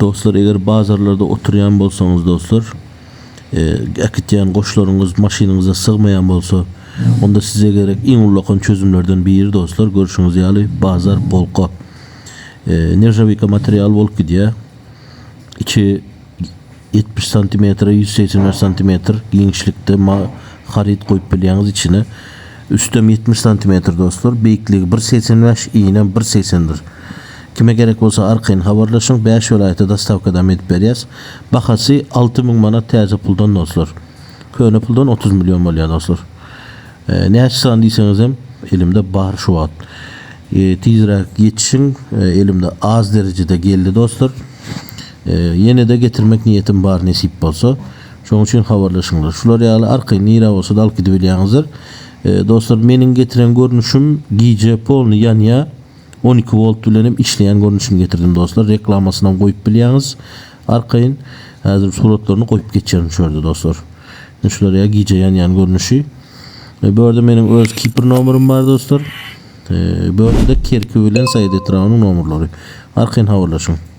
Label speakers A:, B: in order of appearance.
A: Dostlar eger bazarlarda oturýan bolsaňyz dostlar äkitýän goşlaryňyz maşynyňyza sygmaýan bolsa onda size gerek iň ullakan çözümlerden biri dostlar görşüňiz ýaly bazar polka neržawika material bolup gidýär içi 70 santimetre 185 santimetr giňişlikde haryt goýup bilýäňiz içine üstem 70 santimetr dostlar beýikligi 1.85 iýnem 1.80dir Kime gerek bolsa arkaýyn habarlaşyň 5 welaýata dostawkadam edip berýäs. Bahasy 6000 manat täze puldan dostlar. Köne puldan 30 million bolýar dostlar. Näçe sany diýseňizem elimde bar şu wagt. Tizräk ýetişiň elimde az derejede geldi dostlar. Ýene-de getirmek niýetim bar nesip bolsa. Şonuň üçin habarlaşyňlar. Şular ýaly arkaýyn nirä bolsa-da alyp gidibilýäňizdir. Dostlar meniň getiren görnüşim gije polny ýanýar. 12 volt bilen hem işleýän görnüşini getirdim dostlar. Reklamasynam goýup bilýäňiz. Arkaýyn häzir suratlaryny goýup geçerin şu ýerde dostlar. Ine şular ýa gije ýanýan görnüşi. E, bu ýerde meniň öz Kipr nomerim bar dostlar. E, bu ýerde-de Kerki bilen Saýat etrabynyň nomerleri. Arkaýyn habarlaşyň.